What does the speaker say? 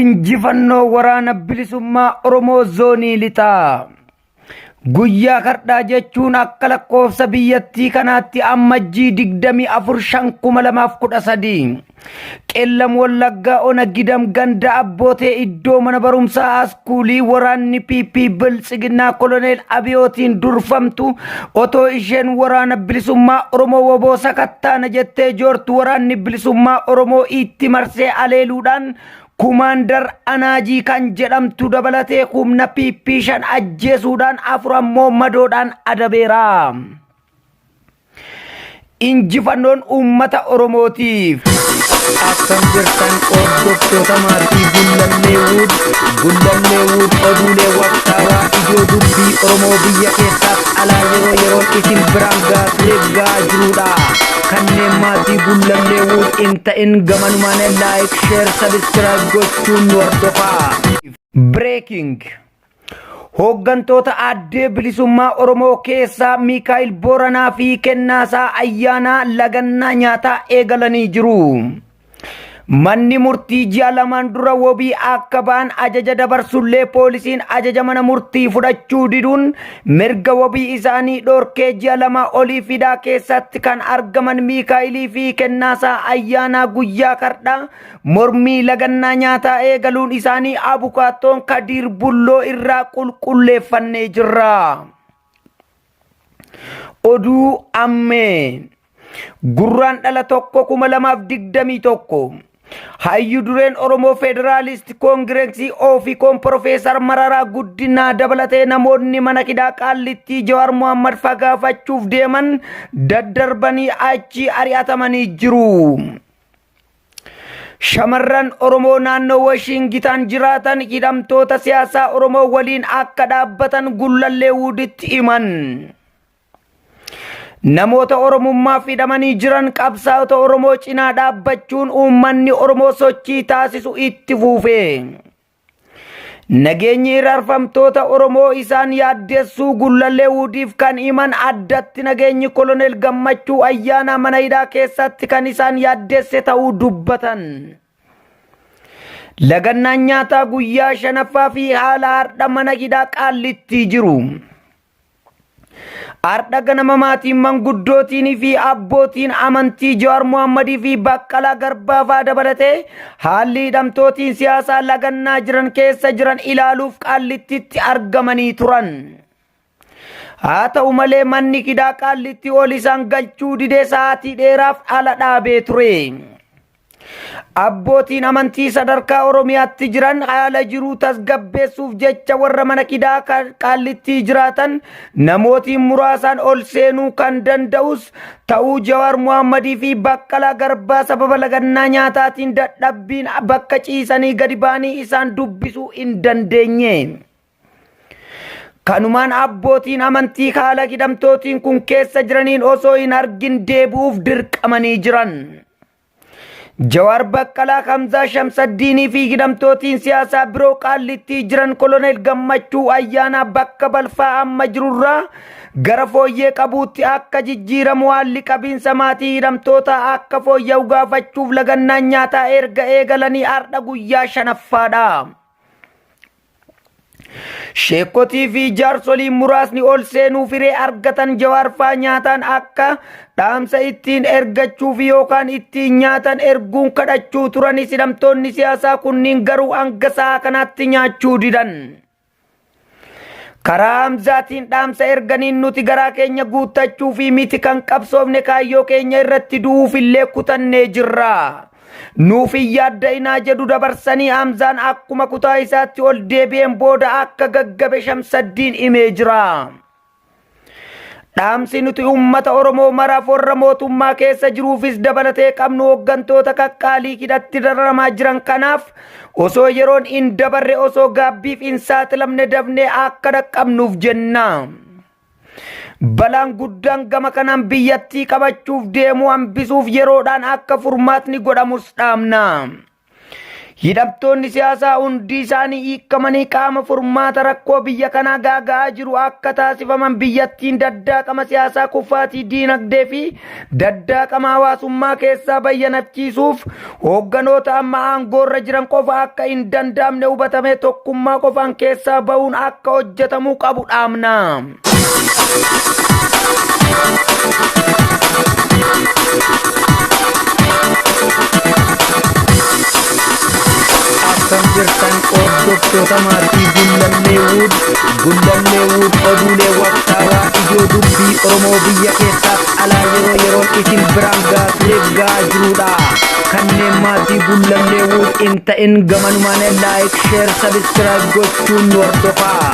Injifannoo waraana bilisummaa Oromoo zoonii lixaa. Guyyaa kardhaa jechuun akka lakkoofsa biyyattii kanaatti ammajjii 24 5 2013 Qellam Wallaggaa Ona Gidam ganda Abbootee iddoo mana barumsaa Askuulii waraanni PP Biltsiginnaa Koloneel Abiyootiin durfamtu otoo isheen waraana bilisummaa Oromoo woboo sakattaana jettee joortu waraanni bilisummaa Oromoo itti marsee aleeluudhaan Kumaandar Anaajii kan jedhamtu dabalatee humna PP 5 ajjeesuudhaan 4 ammoo madoodhaan adabeera. Injifannoon uummata Oromootiif. Akkam jirtan hordoftoota maatii Gullallee Wood. Gullallee Wood oduulee waqtaawaa ijoo dubbii Oromoo biyya keessaaf alaa yeroo yeroon isin biraan gahaa ture gahaa jirudha. Kanneen maatii Gullallee Wood hin ta'in gamanumaan like, share, subscribe gochuun nu hordofaa. Breaking. Hooggantoota Addee Bilisummaa Oromoo keessaa Miikaa'il Booranaa fi Kennaasaa Ayyaanaa lagannaa nyaataa eegalanii jiru. Manni murtii ji'a lamaan dura wabii akka ba'an ajaja dabarsullee poolisiin ajaja mana murtii fudhachuu diduun mirga wabii isaanii dhorkee ji'a 2 oliif hidhaa keessatti kan argaman Miikaa'ilii fi Kennaasaa Ayyaanaa guyyaa kardhaa mormii lagannaa nyaataa eegaluun isaanii abukaattoon Kadiir Bulloo irraa qulqulleeffannee jirra. Oduu ammee. Gurraan dhala 1 2021. Hayyu dureen Oromoo Federaalist Koongireesii Ofiikoon Profeesar Mararaa Guddinaa dabalatee namoonni mana hidhaa Qaallittii Jawaar Mohammad fagaafachuuf deeman daddarbanii achii ari'atamanii jiru. Shamarran Oromoo naannoo Washingitan jiraatan hidhamtoota siyaasaa Oromoo waliin akka dhaabbatan Gullallee Wuuditti himan. Namoota Oromummaaf hidhamanii jiran qabsaa'ota Oromoo cinaa dhaabbachuun uummanni Oromoo sochii taasisu itti fuufe. Nageenyi hiraarfamtoota Oromoo isaan yaaddessuu Gullallee Wuudiif kan himan addatti nageenyi Koloneel Gammachuu Ayyaanaa mana hidhaa keessatti kan isaan yaaddesse ta'uu dubbatan. Lagannaan nyaataa guyyaa shanaffaa fi haala har'a mana hidhaa Qaallittii jiru. Har'a ganama maatiin manguddootiin fi abbootiin amantii Jawaar Mohaammadii fi Baqqalaa Garbaa fa'aa dabalatee haalli hidhamtootiin siyaasaa lagannaa jiran keessa jiran ilaaluuf Qaallittitti argamanii turan. Haa ta'u malee manni hidhaa Qaallitti ol isaan galchuu didee sa'aatii dheeraaf ala dhaabee ture. Abbootiin amantii sadarkaa Oromiyaatti jiran haala jiruu tasgabbeessuuf jecha warra mana hidhaa Qaallittii jiraatan namootiin muraasaan ol seenuu kan danda'us ta'uu Jawaar Mohaammadii fi Baqqalaa Garbaa sababa lagannaa nyaataatiin dadhabbiin bakka ciisanii gadi ba'anii isaan dubbisuu hin dandeenye. Kanumaan abbootiin amantii haala hidhamtootiin kun keessa jiraniin osoo hin argin deebi'uuf dirqamanii jiran. Jawaar Baqqalaa, Hamzaa Shamsaddiinii fi hidhamtootiin siyaasaa biroo Qaallittii jiran Koloneel Gammachuu Ayyaanaa bakka balfaa amma jirurraa gara fooyyee qabuutti akka jijjiiramu haalli qabiinsa maatii hidhamtootaa akka fooyya'u gaafachuuf lagannaan nyaataa erga eegalanii har'a guyyaa shanaffaadha. Sheekotii fi jaarsoliin muraasni ol seenuu firee argatan Jawaar faa nyaataan akka dhaamsa ittiin ergachuuf yookaan ittiin nyaatan erguun kadhachuu turanis hidhamtoonni siyaasaa kunniin garuu hanga sa'a kanaatti nyaachuu didan. Karaa Hamzaatiin dhaamsa erganiin nuti garaa keenya guuttachuu fi miti kan qabsoofne kaayyoo keenya irratti du'uuf illee kutannee jirra. Nuuf hin yaadda'inaa jedhu dabarsanii Hamzaan akkuma kutaa isaatti ol deebi'een booda akka gaggabe Shamsaddiin himee jira. Dhaamsi nuti uummata Oromoo maraaf warra mootummaa keessa jiruufis dabalatee qabnu hooggantoota qaqqaalii hidhatti dararamaa jiran kanaaf osoo yeroon hin dabarre osoo gaabbiif hin saaxilamne dafnee akka dhaqqabnuuf jenna. Balaan guddaan gama kanaan biyyattii qabachuuf deemu hambisuuf yeroodhaan akka furmaatni godhamus dhaamna. Hidhamtoonni siyaasaa hundi isaanii hiikamanii qaama furmaata rakkoo biyya kanaa gaaga'aa jiru akka taasifaman, biyyattiin daddaaqama siyaasaa, kufaatii diinagdee fi daddaaqama hawaasummaa keessaa bayyanachiisuuf hoogganoota amma aangoorra jiran qofa akka hin danda'amne hubatamee tokkummaa qofaan keessaa ba'uun akka hojjetamuu qabu dhaamna. Akkam jirtan, hordoftoota maatii Gullallee Wood? Gullallee Wood oduulee waqtaawaa, ijoo dubbii Oromoo biyya keessaaf alaa yeroo yeroon isin biraan gahaa tureef gahaa jirudha. Kanneen maatii Gullallee Wood hin ta'in gamanumaan like, share, subscribe gochuun nu hordofaa.